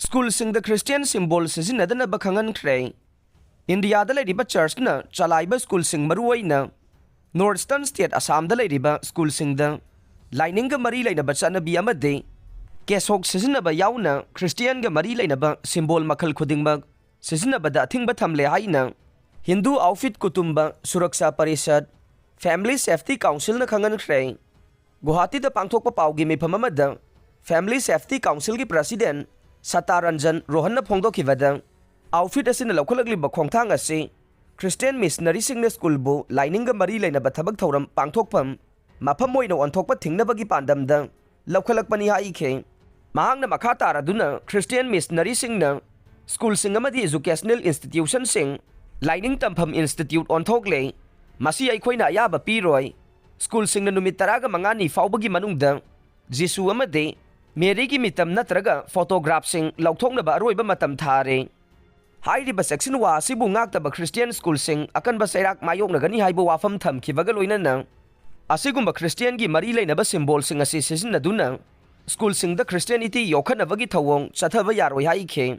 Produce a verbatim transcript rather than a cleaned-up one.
ꯁ꯭ꯀꯨꯜꯁꯤꯡꯗ Christian symbol ꯁꯤꯖꯤꯟꯅꯗꯅꯕ ꯈꯪꯍꯟꯈ꯭ꯔꯦ꯫ ꯏꯟꯗꯤꯌꯥꯗ ꯂꯩꯔꯤꯕ ꯆꯔꯆꯅ ꯆꯂꯥꯏꯕ ꯁ꯭ꯀꯨꯜꯁꯤꯡ, ꯃꯔꯨꯑꯣꯏꯅ ꯅꯣꯔꯠ ꯏꯁꯇꯔꯟ ꯁ꯭ꯇꯦꯠ ꯑꯁꯥꯝꯗ ꯂꯩꯔꯤꯕ ꯁ꯭ꯀꯨꯜꯁꯤꯡꯗ ꯂꯥꯏꯅꯤꯡꯒ ꯃꯔꯤ ꯂꯩꯅꯕ ꯆꯠꯅꯕꯤ ꯑꯃꯗꯤ ꯀꯦꯁꯣꯛ ꯁꯤꯖꯤꯟꯅꯕ ꯌꯥꯎꯅ ꯈ꯭ꯔꯤꯁꯇꯤꯌꯥꯟꯒ ꯃꯔꯤ ꯂꯩꯅꯕ ꯁꯤꯝꯕꯣꯜ ꯃꯈꯜ ꯈꯨꯗꯤꯡꯃꯛ ꯁꯤꯖꯤꯟꯅꯕꯗ ꯑꯊꯤꯡꯕ ꯊꯝꯂꯦ ꯍꯥꯏꯅ Hindu outfit Kutumb Suraksha Parishad, family safety ꯀꯥꯎꯟꯁꯤꯜꯅ ꯈꯪꯍꯟꯈ꯭ꯔꯦ꯫ ꯒꯨꯋꯥꯍꯥꯇꯤꯗ ꯄꯥꯡꯊꯣꯛꯄ ꯄꯥꯎꯒꯤ ꯃꯤꯐꯝ ꯑꯃꯗ ꯐꯦꯃꯤꯂꯤ ꯁꯦꯐꯇꯤ ꯀꯥꯎꯟꯁꯤꯜꯒꯤ ꯄ꯭ꯔꯁꯤꯗꯦꯟ ꯁꯇꯥꯔꯟꯖꯟ ꯔꯣꯍꯟꯅ ꯐꯣꯡꯗꯣꯛꯈꯤꯕꯗ, ꯑꯥꯎꯠꯐꯤꯠ ꯑꯁꯤꯅ ꯂꯧꯈꯠꯂꯛꯂꯤꯕ ꯈꯣꯡꯊꯥꯡ ꯑꯁꯤ ꯈ꯭ꯔꯤꯁꯇꯤꯌꯥꯟ ꯃꯤꯁꯅꯔꯤꯁꯤꯡꯅ ꯁ꯭ꯀꯨꯜꯕꯨ ꯂꯥꯏꯅꯤꯡꯒ ꯃꯔꯤ ꯂꯩꯅꯕ ꯊꯕꯛ ꯊꯧꯔꯝ ꯄꯥꯡꯊꯣꯛꯐꯝ ꯃꯐꯝ ꯑꯣꯏꯅ ꯑꯣꯟꯊꯣꯛꯄ ꯊꯤꯡꯅꯕꯒꯤ ꯄꯥꯟꯗꯝꯗ ꯂꯧꯈꯠꯂꯛꯄꯅꯤ ꯍꯥꯏꯈꯤ꯫ ꯃꯍꯥꯛꯅ ꯃꯈꯥ ꯇꯥꯔꯗꯨꯅ ꯈ꯭ꯔꯤꯁꯇꯤꯌꯥꯟ ꯃꯤꯁꯅꯔꯤꯁꯤꯡꯅ ꯁ꯭ꯀꯨꯜꯁꯤꯡ ꯑꯃꯗꯤ ꯏꯖꯨꯀꯦꯁꯅꯦꯜ ꯏꯟꯁꯇꯤꯇ꯭ꯌꯨꯁꯟꯁꯤꯡ, ꯂꯥꯏꯅꯤꯡ ꯇꯝꯐꯝ ꯏꯟꯁꯇꯤꯇ꯭ꯌꯨꯠ ꯑꯣꯟꯊꯣꯛꯂꯦ꯫ ꯃꯁꯤ ꯑꯩꯈꯣꯏꯅ ꯑꯌꯥꯕ ꯄꯤꯔꯣꯏ꯫ ꯁ꯭ꯀꯨꯜꯁꯤꯡꯅ ꯅꯨꯃꯤꯠ ꯇꯔꯥꯒ ꯃꯉꯥꯅꯤ ꯐꯥꯎꯕꯒꯤ ꯃꯅꯨꯡꯗ ꯖꯤꯁꯨ ꯑꯃꯗꯤ ꯃꯦꯔꯤꯒꯤ ꯃꯤꯇꯝ ꯅꯠꯇ꯭ꯔꯒ ꯐꯣꯇꯣꯒ꯭ꯔꯥꯐꯁꯤꯡ ꯂꯧꯊꯣꯛꯅꯕ ꯑꯔꯣꯏꯕ ꯃꯇꯝ ꯊꯥꯔꯦ꯫ ꯍꯥꯏꯔꯤꯕ ꯆꯦꯛꯁꯤꯟꯋꯥ ꯑꯁꯤꯕꯨ ꯉꯥꯛꯇꯕ ꯈ꯭ꯔꯤꯁꯇꯤꯌꯥꯟ ꯁ꯭ꯀꯨꯜꯁꯤꯡ ꯑꯀꯟꯕ ꯆꯩꯔꯥꯛ ꯃꯥꯌꯣꯛꯅꯒꯅꯤ ꯍꯥꯏꯕ ꯋꯥꯐꯝ ꯊꯝꯈꯤꯕꯒ ꯂꯣꯏꯅꯅ, ꯑꯁꯤꯒꯨꯝꯕ ꯈ꯭ꯔꯤꯁꯇꯤꯌꯥꯟꯒꯤ ꯃꯔꯤ ꯂꯩꯅꯕ ꯁꯤꯝꯕꯣꯜꯁꯤꯡ ꯑꯁꯤ ꯁꯤꯖꯤꯟꯅꯗꯨꯅ ꯁ꯭ꯀꯨꯜꯁꯤꯡꯗ ꯈ꯭ꯔꯤꯁꯇꯤꯌꯥꯅꯤꯇꯤ ꯌꯣꯛꯈꯠꯅꯕꯒꯤ ꯊꯧꯑꯣꯡ ꯆꯠꯊꯕ ꯌꯥꯔꯣꯏ ꯍꯥꯏꯈꯤ꯫